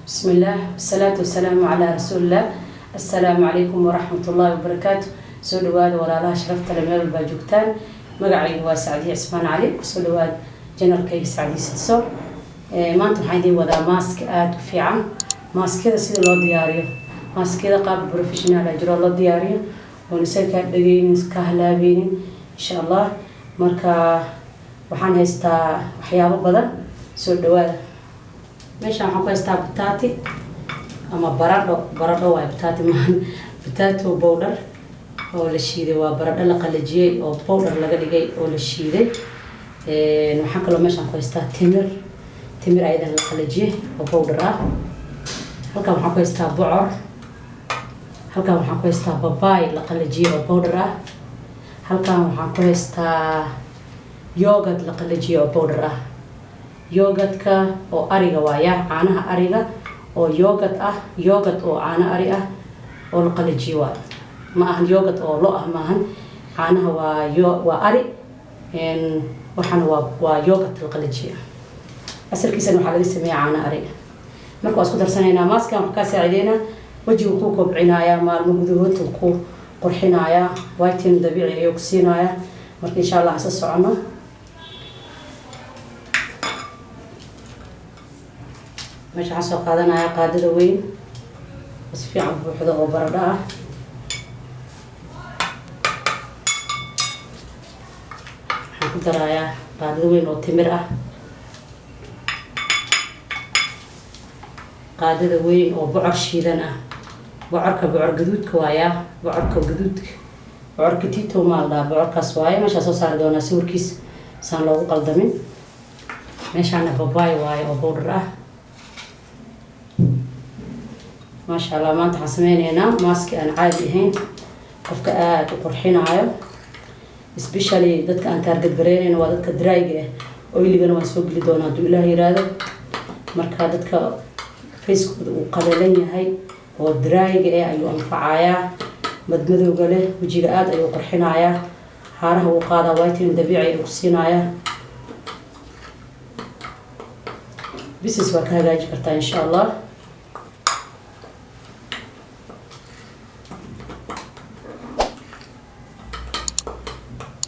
بسم الله والصلاة والسلام على رسول الله. السلام عليكم ورحمة الله وبركاته. Soo dhawaada, walaalaha sharafta leh, meel walbaa joogtaan. Magacaygu waa Sacdiye Cismaan Cali. Kusoo dhawaad channelkayga Sacdiye Sidso. Maanta waxaan idiin wadaa mask aada u fiican. Maaskiyada sida loo diyaariyo, maaskiyada qaab professional ah jiro loo diyaariyo oon isaga kaa dhageynin, ka halaabeynin, insha Allah. Marka waxaan haystaa waxyaabo badan. Soo dhawaada. Meeshaan waxaan ku haystaa bataati ama baradho. Baradho waaye, bataati maahan. Potato powder oo la shiiday, waa baradho la qalajiyey oo powder laga dhigay oo la shiiday. Waxaan kaloo meeshaan ku haystaa timir, timir ayadan la qalajiyey oo powder ah. Halkan waxaan ku haystaa bocor. Halkan waxaan ku haystaa babaay la qalajiyey oo powder ah. Halkan waxaan ku haystaa yogurt la qalajiyey oo powder ah. Yogurtka oo ariga waaya, caanaha ariga oo yogurt ah, yogurt oo caano ari ah oo la qalajiyo waayo. Ma ahan yogurt oo lo ah, maahan. Caanaha waa yo waa ari, waxaana waa yogurt la qalajiyo. Asalkiisana waxaa laga sameeya caano ari. Marka waa isku darsanaynaa. Maaskan wax kaa saacideynaa, wejiga ku kobcinayaa, maalmo gudahood ku qurxinayaa, whitening dabiici ayuu ku siinayaa. Marka insha Allah isa socono. Meesha waxaan soo qaadanayaa qaadada weyn oo si fiican buuxdo oo baradho ah. Waxaan ku darayaa qaadada weyn oo timir ah, qaadada weyn oo bocor shiidan ah. Bocorka bocor gaduudka waayaa, bocorka gaduudka, bocorka tito maa la dhahaa, bocorkaas waaye. Meeshaa soo saari doonaa sawirkiis saan loogu qaldamin. Meeshaana babaay waaye oo powder ah. Maasha Allah, maanta waxaan sameyneynaa maaski aan caadi ahayn, qofka aada u qurxinaayo. Especially dadka aan target gareynayno waa dadka dryga ah. Oilygana waan soo geli doonaa hadduu Ilaah yiraahdo. Marka dadka facekooda uu qalalan yahay oo dryga ah ayuu anfacayaa. Madmadowga leh wejiga aada ayuu qurxinayaa, haaraha wuu qaadaa, whitening dabiici ayuu ku siinayaa. Business waa ka hagaaji kartaa, insha Allah.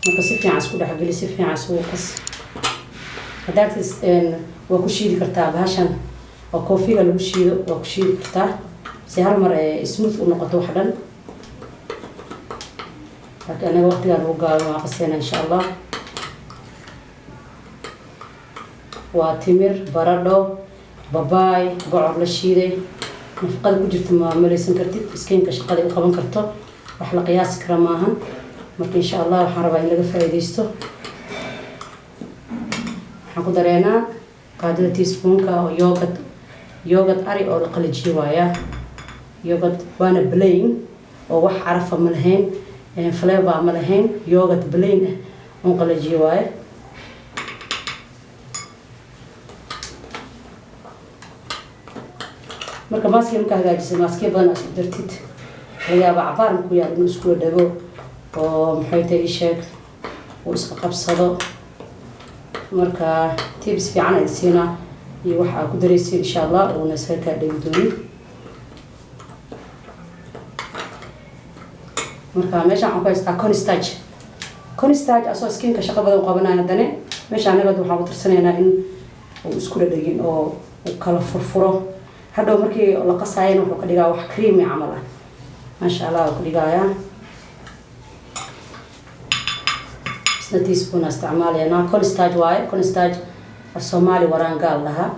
Marka si fiican isku dhexgeli, si fiican isugu qas. Haddaad waa ku shiidi kartaa bahashan oo coffeega lagu shiido, waa ku shiidi kartaa si hal mar smooth u noqoto wax dhan. Laakiin anaga waqtigaan ugu gaaban waa qaseyna, insha Allah. Waa timir, baradho, babaay, bocor la shiiday. Nafaqada ku jirta ma malaysan kartid. Skinka shaqada u qaban karto wax la qiyaasi kara maahan. Marka insha Allah waxaan rabaa in laga faa'iidaysto. Waxaan ku dareenaa qaadada teaspoonka oo yogurt, yogurt ari oo la qalajiyo waayaa. Yogurt waana plain oo wax carafa ma lahayn, flavor ma lahayn, yogurt plain ah oon qalajiyo waaye. Marka maaskiga markaa hagaajisa, maaskiya badan aa isku dartid, laga yaaba cabaar markuu yaal inuu isku dhago oo maxay tahay isheeg uu iska qabsado. Marka tips fiican ay siinaa iyo waxa aa ku daraysiin, insha Allah, uuna isaga kaa dhegi doonin. Marka meeshaan waxaan ku haystaa cornstarch. Cornstarch asoo skinka shaqo badan qabanayo, haddana meesha anaga waxaan ku darsanaynaa in uu isku dhadhegin oo uu kala furfuro. Hadhow markii la qasaayana wuxuu ka dhigaa wax creamy camal ah. Maasha Allah, waa ku dhigayaa. Isna teaspoon aa isticmaalaynaa. Cornstarch waaye. Cornstarch af Soomaali waraangaal dhahaa,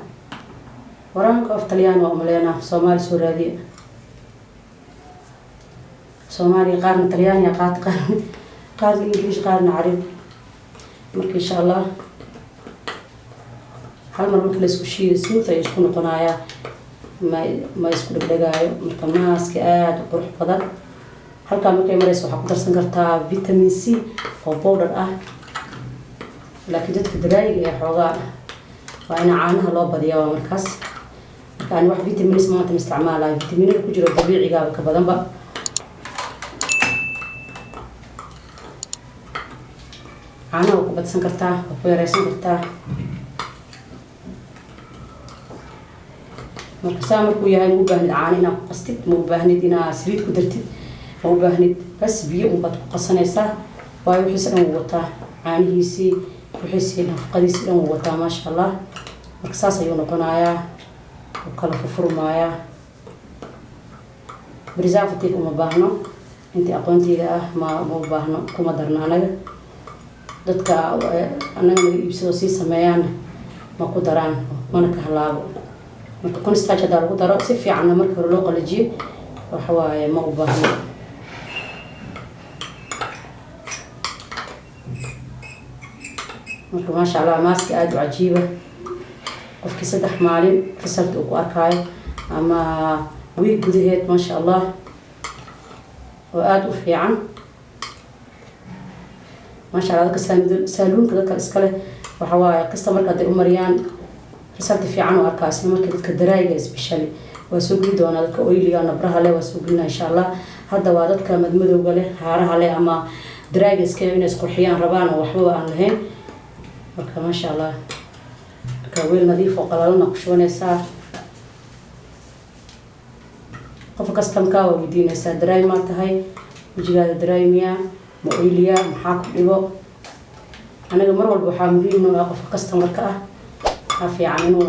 waraanka af Talyaani waa umaleynaa. Soomaali soo raadiya. Soomaaliya qaarna Talyaaniya qaata, qaarna English, qaarna Carabi. Marka insha Allah hal mar marka la isku shiido, smooth ayuu isku noqonayaa, ma isku dhegdhegaayo. Marka maaska aada u qurux badan halkaa markay marayso, waxaa ku darsan kartaa vitamin C oo powder ah. Laakiin dadka dryga ee xoogaa waa ina caanaha loo badiyaa. Waa markaas marka ani wax vitamins maanta ma isticmaalayo, vitaminada ku jiro dabiicigaaba ka badanba. Caanaha waa ku badsan kartaa, waa ku yareysan kartaa. Marka saa markuu yahay, ma u baahnid caano inaad ku qastid, ma u baahnid inaad saliid ku dartid, ma u baahnid. Bas biyo unbaad ku qasanaysaa, waayo wixiisa dhan wuu wataa, caanihiisii, wixiisii, nafaqadiisii dhan wuu wataa, maasha Allah. Marka saas ayuu noqonayaa, wuu kala furfurmayaa. Preservative uma baahno, intii aqoonteyda ah ma u baahno, kuma darno anaga. Dadka annaga naga iibsado sii sameeyaan ma ku daraan, mana ka halaabo. Marka cornstarch haddaa lagu daro si fiicanna marka hore loo qalajiyo, waxa waaye ma u baahno. Marka maasha Allah, maaska aada u cajiiba, qofkii 3 maalin result uu ku arkaayo ama week gudaheed, maasha Allah, oo aada u fiican, maasha Allah. Dadka salonka, dadka iskale, waxa waaye kasta marka hadday u mariyaan result fiican oo arkaa isla markii. Dadka dryga especially waa soo geli doonaa, dadka oilyga, nabraha leh waa soo gelinaa, insha Allah. Hadda waa dadka madmadowga leh, haaraha leh ama dryga iska inay isqurxiyaan rabaan oo waxbaba aan lahayn. Marka maasha Allah, marka weel nadiif oo qalalana ku shubanaysaa. Qofka customerka waa weydiinaysaa: dry maa tahay? Wejigaada dry miyaa? Ma oilya? Maxaa ku dhibo? Anaga mar walba waxaa muhiim noo ah qofka customerka ah. Waxaa fiican inuu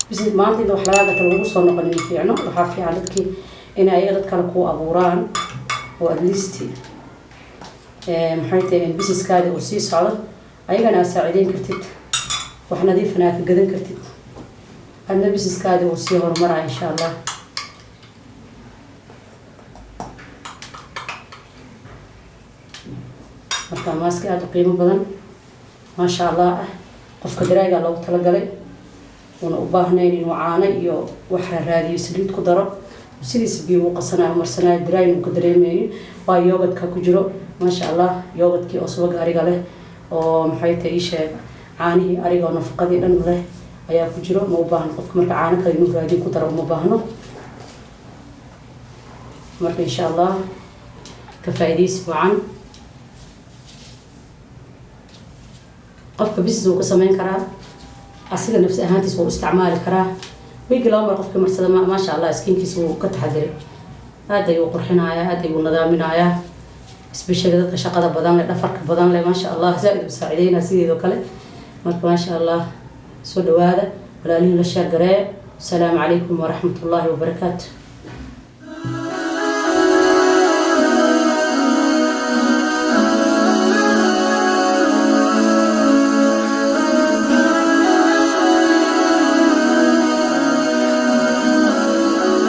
business maanta inta wax lagaa gata lagu soo noqonin fiicno. Waxaa fiican dadkii inay ayaga dad kale kuu abuuraan oo at least, maxay tahay, businesskaadi uu sii socdo, ayagana aad saacideyn kartid, wax nadiifana aad ka gadan kartid, adna businesskaadi uu sii horumaraya, insha Allah. Marka maaski aada u qiimo badan, maasha Allah ah, qofka dryga loogu talagalay, una u baahnayn inuu caano iyo waxa raadiyo, saliid ku daro, sidiisa biyo uu qasanayo, marsanayo, dry uu ka dareemaynin. Waa yogurtka ku jiro, maasha Allah, yogurtkii oo subaga ariga leh oo, maxay tahay, ii sheeg, caanihii ariga oo nafaqadii dhan leh ayaa ku jiro. Ma u baahno qofka marka caano kale inuu raadiyo ku daro, uma baahno. Marka insha Allah ka faa'iidaysi wacan. Qofka business wuu ka sameyn karaa, asiga nafsi ahaantiis wuu isticmaali karaa. Wiigi 2 mar qofka marsada, maasha Allah, skinkiisa wuu ka taxadiray, aad ayuu qurxinayaa, aad ayuu nadaaminayaa, especially dadka shaqada badan leh, dhafarka badan leh, maasha Allah, zaa-id u saacideynaa sideedoo kale. Marka maasha Allah, soo dhawaada walaalihiin, la share gareeya. Asalaamu calaykum waraxmat ullaahi wabarakaatu.